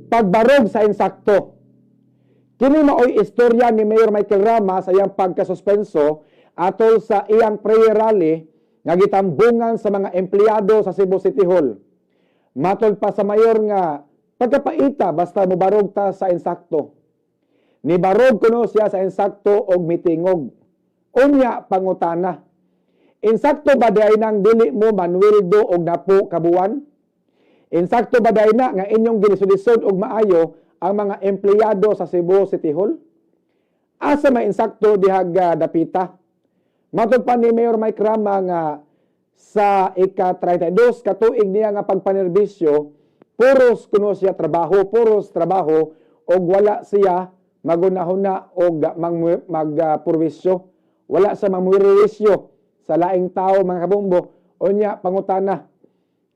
Pagbarog sa insakto. Kini maoy istorya ni Mayor Michael Rama sa iyang pagkasuspenso atol sa iyang prayer rally nga gitambungan sa mga empleyado sa Cebu City Hall. Matod pa sa mayor nga pagkapaita basta mobarog ta sa insakto. Nibarog kuno siya sa insakto og mitingog. Unya pangutana. Insakto ba diay nang dili mo manweldo og napo kabuan? Insakto ba diay na nga inyong gilisod-lisod og maayo ang mga empleyado sa Cebu City Hall? Asa may insakto dihag dapita? Matod pa ni Mayor Mike Rama nga sa ika-32 katuig niya nga pagpanerbisyo, puros kuno siya trabaho, puros trabaho og wala siya magunahuna og magpurwisyo. Wala sa mamurwisyo sa laing tao, mga kabombo. Unya pangutana,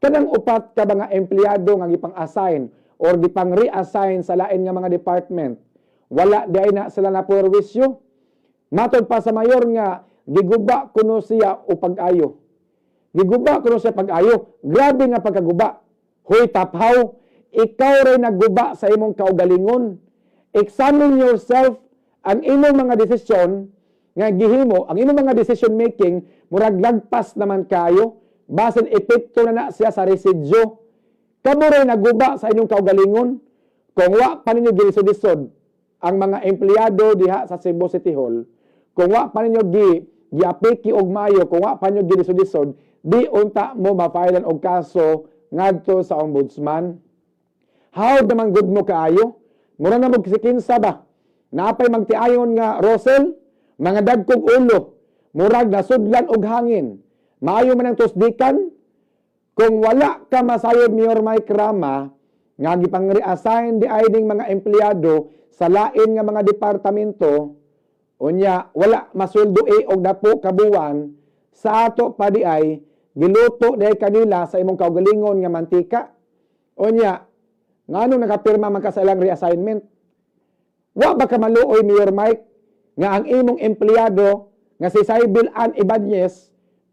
kanang upat ka mga empleyado nga gipang-assign or gipang reassign sa lain nga mga department, wala diay na sila na purwisyo? Matod pa sa mayor nga giguba kuno siya o pag-ayo. Giguba kuno siya pag-ayo. Grabe nga pagkaguba. Hoy taphaw, ikaw ray nagguba sa imong kaugalingon. Examine yourself, ang imong mga desisyon nga gihimo, ang imong mga decision making, murag lagpas naman kayo. Basin epekto na na siya sa residyo. Kamo ray naguba sa inyong kaugalingon. Kung wa pa ninyo gilisod-lisod ang mga empleyado diha sa Cebu City Hall, kung wa pa ninyo giapiki og mayo, kung wa pa ninyo gilisod-lisod, di unta mo ma-filean og kaso ngadto sa ombudsman. How naman good mo kaayo? Mura na mo si kinsa ba? Napay magtiayon nga Rosel, mga dagkog ulo, murag nasudlan og hangin. Maayo man ang tusdikan. Kung wala ka masayod, Mayor Mike Rama, nga gipang-reassign di ay ning mga empleyado sa lain nga mga departamento, unya wala masweldo e og napo kabuwan, sa ato pa di ay giluto di ay kanila sa imong kaugalingon nga mantika. Unya ngano nakapirma man ka sa ilang reassignment? Wa ba ka maluoy, Mayor Mike, nga ang imong empleyado nga si Cybel Ann Ibanez,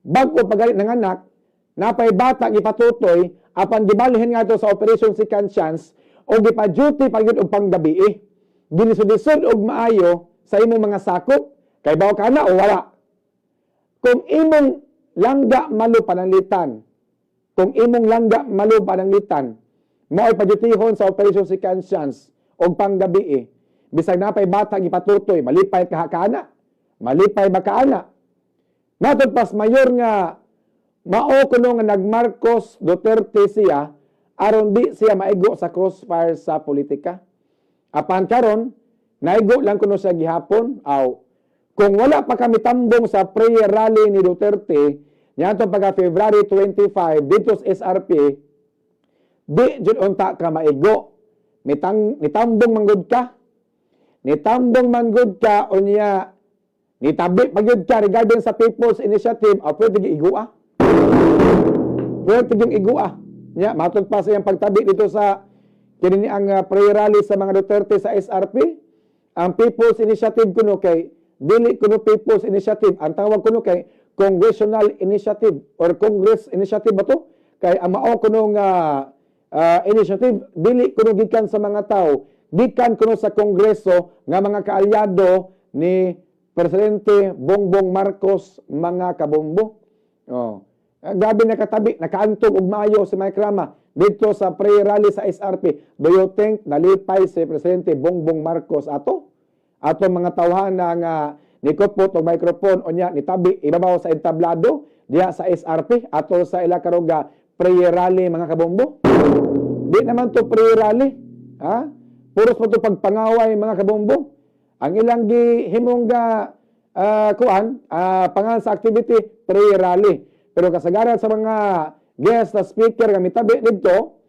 bag-o pa gani nanganak, napay bata gipatutoy, apan gibalhin nga sa Operation Second Chance o gipa-duty pa gyud og panggabi? Gilisod-lisod og maayo sa imong mga sakop, kay baw ka na o wala? Kung imong langga malo pananglitan, kung imong langga malo pananglitan, mao'y padyutihon sa Operation Second Chance og panggabi, bisag napay bata gipatutoy, malipay ka kaana? Malipay ba kaana? Matod pas mayor nga mao kuno nga nagmarcos Duterte siya aron di siya maigo sa crossfire sa politika. Apan karon naigo lang kuno siya gihapon. Aw, kung wala pa kami tambong sa prayer rally ni Duterte niadtong pagka February 25 dito sa SRP, di jud unta ka maigo. Nitambong manggod ka. Nitambong manggod ka, unya nitabi pa gyud ka regarding sa People's Initiative, aw, pwede gyud igua. Pwede yung igua. Nya, matod pa sa iyang pagtabi dito sa kini ang prayer rally sa mga Duterte sa SRP, ang People's Initiative kuno kay dili kuno People's Initiative, ang tawag kuno kay Congressional Initiative or Congress Initiative ba to? Kay ang mao kuno nga initiative dili kuno gikan sa mga tao, gikan kuno sa Kongreso nga mga kaalyado ni Presidente Bongbong Marcos, mga kabombo. Oh. Grabe nakatabi, nakaantog og maayo si Mike Rama dito sa prayer rally sa SRP. Do you think nalipay si Presidente Bongbong Marcos ato? Ato mga tawhana nga nikupot og microphone, unya nitabi ibabaw sa entablado diha sa SRP ato sa ila karoga prayer rally, mga kabombo? Di naman to prayer rally. Ha? Puros mo to pagpangaway, mga kabombo. Ang ilang gihimong ga kuan, pangalan sa activity, prayer rally. Pero kasagaran sa mga guest na speaker nga mitabi didto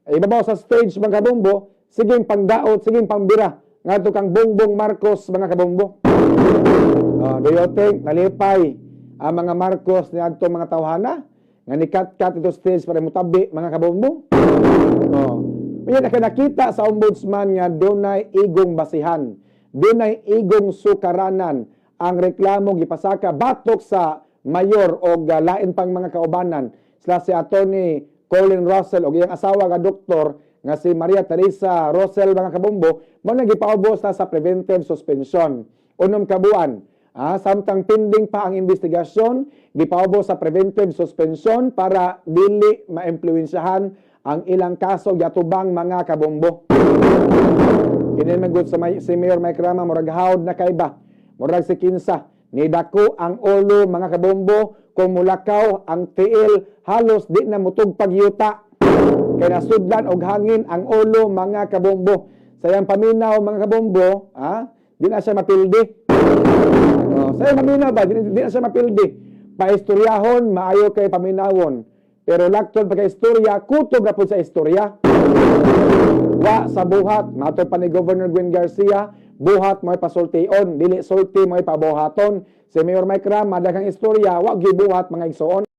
ibabaw sa stage, mga kabombo, siging pangdaot, siging pangbira ngadto kang Bongbong Marcos, mga kabombo. Oh, do you think nalipay ang mga Marcos niadto mga tawhana nga nikat-kat ito stage para mutabi, mga kabombo? Oh. Unya nakita sa ombudsman nga dunay igong basihan, dunay igong sukaranan ang reklamo gipasaka batok sa mayor o lain pang mga kaubanan sila si Attorney Colin Russell og iyang asawa nga doktor nga si Maria Teresa Russell, mga kabombo, mao na gipaubos na sa preventive suspension. 6 ka buwan. Samtang pending pa ang investigasyon, gipaubos sa preventive suspension para dili maimpluwensyahan ang ilang kaso yatubang, mga kabombo. Kini man gud sa may, si Mayor Mike Rama, murag hawd na kay ba. Murag si Kinsa. Nidako ang ulo, mga kabombo, kung mulakaw ang tiil halos di na mutugpag yuta. Kay nasudlan og hangin ang ulo, mga kabombo. Sa iyang paminaw, mga kabombo, di na siya mapildi. Oh, sa iyang paminaw ba, di na siya mapildi. Paistoryahon, maayo kay paminawon. Pero laktod pagka istorya, kutob na pud sa istorya. Wa sa buhat, matod pa ni Governor Gwen Garcia, buhat mo'y pasultion, dili sulti mo'y pabuhaton. Si Mayor Mike Rama, daghang istorya, wa gibuhat, mga igsoon.